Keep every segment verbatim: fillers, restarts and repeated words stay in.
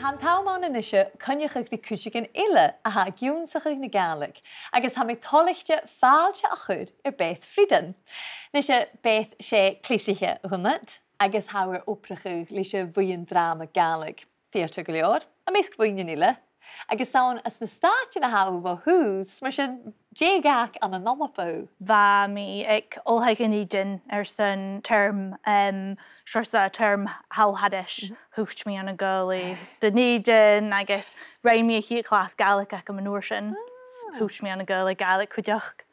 Tha an t-àm ann a-nise coinneachadh ri cuideigin eile a tha ag ionnsachadh na Gàidhlig, agus tha mi toilichte fàilte a chur air Beth Frieden. A-nise, Beth, 's e cleasaiche a th' annad, agus tha thu air obrachadh leis a' bhuidheann dràma Gàidhlig, Theatre Gu Leòr, am measg buidhnean eile. Agus 's ann às na Stàitean a tha thu bho thùs, mar sin, dè dh'fhàg ann an Alba thu? Bha mi aig Oilthigh Dhùn Èideann airson term, em, seòrsa term thall thairis. Thuit mi ann an Gaelainn Dhùn Èideann agus rinn mi a' chiad chlas Gàidhlig agam an uair sin. Ah. Thuit mi ann an Gaelainn Gàidhlig cuideachd.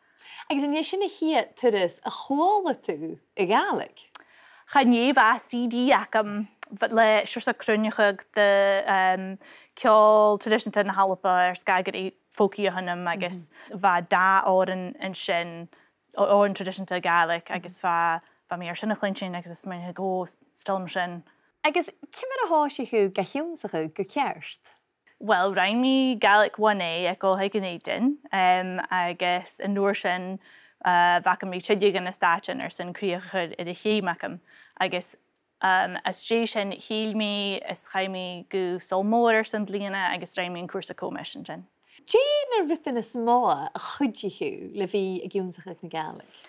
Agus an e sin a' chiad turas a chuala tu a' Ghàidhlig? Chan e, bha C D agam le seòrsa cruinneachadh de, em, ceòl traidiseanta na h-Alba air sgàth gur e fòcaidh a th' annam agus bha dà òran an sin, ò-, òran traidiseanta Gàidhlig agus bha, bha mi air sin a chluinntinn agus a' smaoineachadh, ò, 's toil leam sin. Agus ciamar a thòisich thu ga h-ionnsachadh gu ceart? Well, rinn mi Gaelic one A aig Oilthigh Dhùn Èideann, em, agus an uair sin, eh, bha agam ri tilleadh gu na Stàitean airson crìoch a chur air a' cheum agam, agus, em, às dèidh sin thill mi is chaidh mi gu Sabhal Mòr airson bliadhna agus rinn mi an cùrsa comais an sin. Dè na rudan as motha a chuidich thu le bhith ag ionnsachadh na Gàidhlig?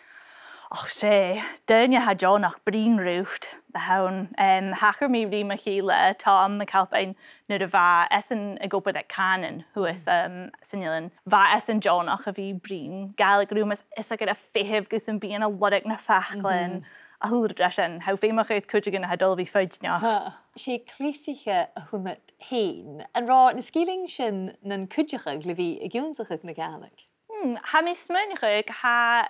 Och, 's e daoine a tha deònach bruidhinn riut a th' ann. Em, thachair mi ri mo chèile, Tom McAlpine, nuair a bha esan ag obair aig Cànan shuas, em, san Eilean. Bha esan deònach a bhith a' bruidhinn Gàidhlig rium is, is a' feitheamh gus am bithinn a' lorg nam faclan a h-uile rud sin. Tha feum agad air cuideigin a tha dol a bhith foighidneach. Tha. 'S e cleasaiche a th' annad fhèin. An robh na sgilean sin nan cuideachadh le bhith ag ionnsachadh na Gàidhlig? Hmm, tha mi a' smaoineachadh, tha,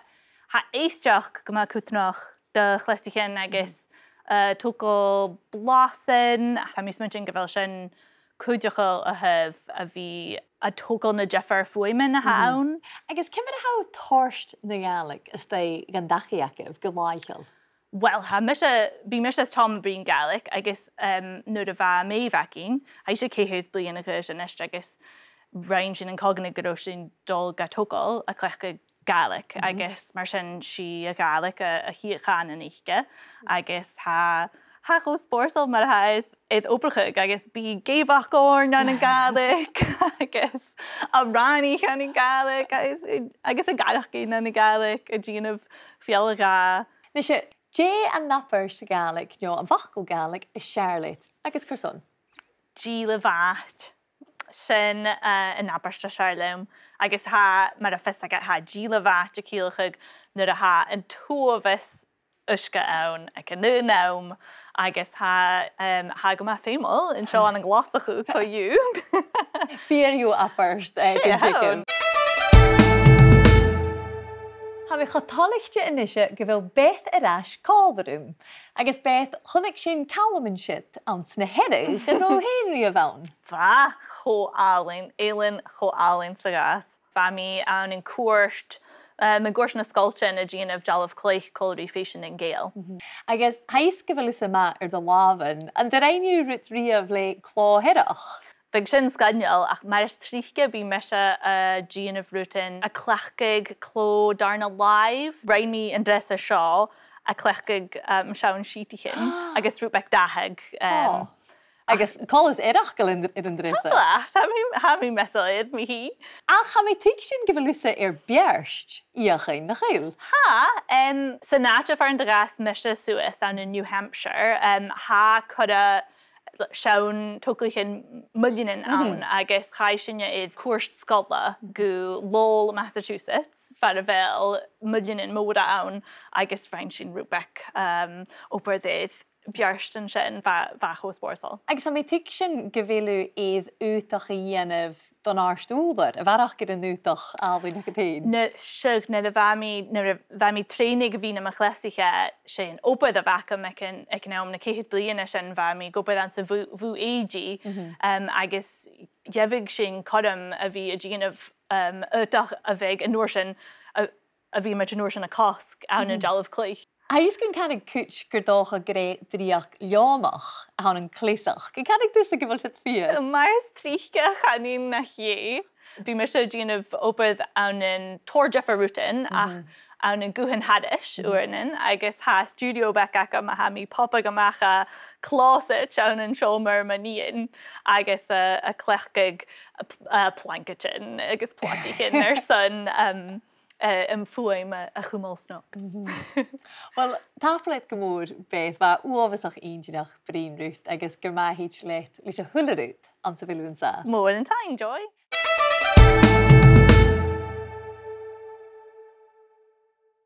tha èisteachd gu math cudromach do chleasaichean agus, eh, togail blasan. Tha mi a' smaoineachadh gu bheil sin cuideachail a thaobh a bhith a' togail na diofar fhuaimean a th' ann. Agus ciamar a tha thu a' toirt na Gàidhlig a-staigh dhan dachaigh agaibh gu làitheil? Well, tha mise, bidh mise is Tom a' bruidhinn Gàidhlig agus, em, nuair a bha Maeve againn, tha ise ceithir bliadhna a dh'aois a-nis agus rinn sinn an co-dhùnadh gun robh sinn a' dol ga togail a' cleachdadh Gàidhlig agus mar sin 's i a' Ghàidhlig a, a' chiad chànan aice agus tha, tha e cho spòrsail mar a tha e air obrachadh agus bidh i ag èigheachd oirnn ann an Gàidhlig agus a' rànaich ann an Gàidhlig agus, agus a' gàireachdainn ann an Gàidhlig a' dèanamh fealla-dhà. Nise, dè an abairt Ghàidhlig no am facal Gàidhlig as fheàrr leat agus carson? Dìle mhath. Sin, eh, an abairt as fheàrr leam. Agus tha, mar a tha fios agad, tha dìle mhath a' ciallachadh nuair a tha an t-uabhas uisge ann aig an aon àm, agus tha, em, tha e gu math feumail an seo ann an Glaschu co-dhiù. Fìor dheagh abairt, eh, gun teagamh. Tha mi cho toilichte a-nise gu bheil Beth air ais còmhla rium. Agus Beth, chunnaic sinn Calum an siud anns na Hearadh, an robh thu fhèin riamh ann? Bha, cho àlainn, eilean cho àlainn 's a ghabhas. Bha mi ann an cuairt, eh, mun cuairt nan sgoiltean a' dèanamh dealbh-chluich còmhla ri Fèisean nan Gàidheal. Agus tha fhios gu bheil thusa math air do làmhan, an do rinn thu rud riamh le Clò Hearach? Bhiodh sin sgoinneil, ach mar as trice bidh mise a' dèanamh rudan a' cleachdadh clò dàrna làimh. Rinn mi an dreasa seo a' cleachdadh, um, seann sìtichean agus rud beag dathadh, um, agus coltas eireachdail air an, air an dreasa. Tha, tha mi, tha mi measail air, mi fhìn. Ach tha mi a' tuigsinn gu bheil thusa air beairt fheuchainn, nach eil? Tha, em, san àite far an do dh'fhàs mise suas ann an New Hampshire, em, tha cuid de seann togalaichean muilnean ann, agus chaidh sinne air cuairt sgoile gu Lowell, Massachusetts, far a bheil muilnean mòra ann, agus rinn sinn rud beag, em, obair air beairt an sin, bha, bha e cho spòrsail. Agus tha mi a' tuigsinn gu bheil thu air aodach a dhèanamh don àrd-ùrlar, a bharrachd air an aodach àlainn agad fhèin. Nuair, seadh, nuair a bha mi, nuair a bha mi a' trèanadh a bhith nam chleasaiche, 's e an obair a bh' agam aig an, aig an àm, na ceithir bliadhna sin, bha mi ag obair anns a' bhù-, bhùth èididh, em, agus gheibheadh sinn cothrom a bhith a' dèanamh, em, aodach a bhiodh an uair sin, a, a bhiomaid an uair sin a' cosg ann an dealbh-chluich. Tha fhios gun canadh cuid gur dòcha gur e dreuchd leòmach a th' ann an cleasachd. An canadh tusa gu bheil sin fìor? Mar as trice, chanainn nach e. Bidh mise a' dèanamh obair ann an tòrr diofar rudan, ach ann an guthan thairis uaireannan, agus tha studio beag agam a tha mi a' pògadh a-mach à closet ann an seòmar mo nighinn, agus a', a' cleachdadh a pl-, a' plancaidean agus plaidichean airson, um, uh, am fuaim a, a chumail snog. Well, tapadh leat gu mòr, Beth, bha e uabhasach inntinneach bruidhinn riut, agus gur math thèid leat leis a h-uile rud anns a bheil thu an sàs. Mòran taing, Joy.